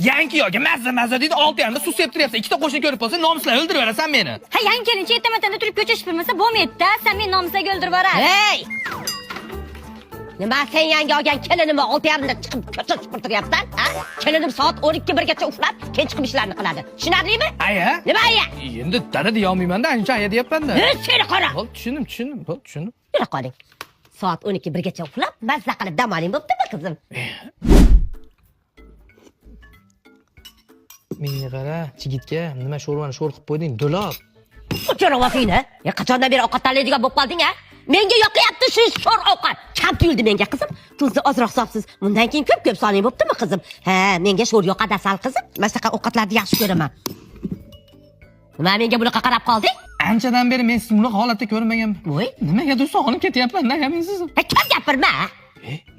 Yangi yoki mazza mazza deydi, 6:30da suv septiryapsan. Ikkita qo'shni ko'rib qolsa, nomuslar o'ldirib yuborasan meni. Ha, yangi kelinchi ertamatanda turib ko'cha shipirmasa bo'lmaydi-da, sen meni nomuslarga o'ldirib yuboradi. Hey! Nima sen yangi olgan kelinimni 6:30da chiqib ko'cha supurtiryapsan, ha? Kelinim soat 12 birgacha uxlab, keyin chiqib ishlarni qiladi. Tushunarlimi? Aya? Nima aya? Endi dada deya olmayman-da, ancha aya deyapman-da. Hey, seni qara. Bo'ldi, tushundim, tushundim, bo'ldi, tushundim. Yura qoling. Soat 12 birgacha uxlab, mazza qilib dam oling, bo'ptimi qizim? Menga qara, chigitga nima sho'rvani sho'r qilib qo'yding, do'lob. O'chirib. Ya qachondan beri ovqat tanlaydigan bo'lib qolding, ha? Menga yoqyapti shu sho'r ovqat. Kam tuyuldi menga qizim. Tuzni ozroq solibsiz. Bundan keyin ko'p-ko'p soling, bo'ptimi qizim? Ha, menga sho'r yoqadi asal qizim. Mana shunaqa ovqatlarni yaxshi ko'raman. Nima menga bunaqa qarab qolding? Anchadan beri men sizni bunaqa holatda ko'rmaganman. Voy. Nimagadir sog'inib ketyapman-da, men sizni. Ha, ko'p gapirma.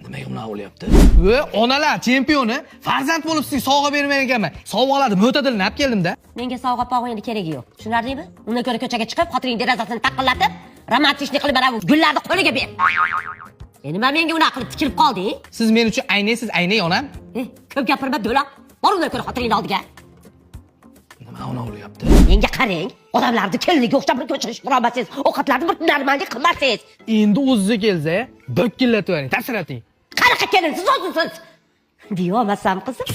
Nimaga bunaqa bo'lyapti? Va onalar chempioni, farzand bo'lib sizga sovg'a bermagan ekanman. Sovg'alarni mo'tadilini olib keldim-da. Menga sovg'a pog'a endi keragi yo'q. Tushunarlimi? Undan ko'ra ko'chaga chiqib, xotining derazasini taqillatib, romantiklik qilib mana bu gullarni qo'liga ber. Nima menga unaqa qilib tikilib qolding? Siz men uchun aynaysiz, aynay onam. Ko'p gapirma, do'loq. Bor undan ko'ra xotiningni oldiga. Nima ona bo'lyapti? Menga qarang, odamlarni keliniga o'xshab bir ko'cha shipirolmasangiz, ovqatlarni bir normallik qilmasangiz. Endi o'ziga kelsa, bokillatib yuboring, tasirating. Qanaqa kelinsiz o'zi siz? Deyaolmasam qizim.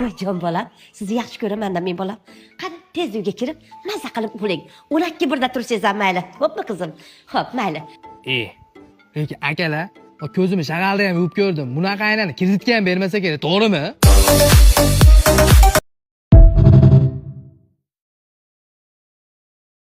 Voy jon bolam, sizni yaxshi ko'raman-da men bolam. Qani, tez uyga kirib, mazza qilib uxlang. 12 birda tursangiz ham mayli. Xo'pmi qizim? Xo'p, mayli. Lekin akalar, ko'zimni shag'alda ham yuvib ko'rdim. Bunaqa aynani kreditga ham bermasa kerak, to'g'rimi?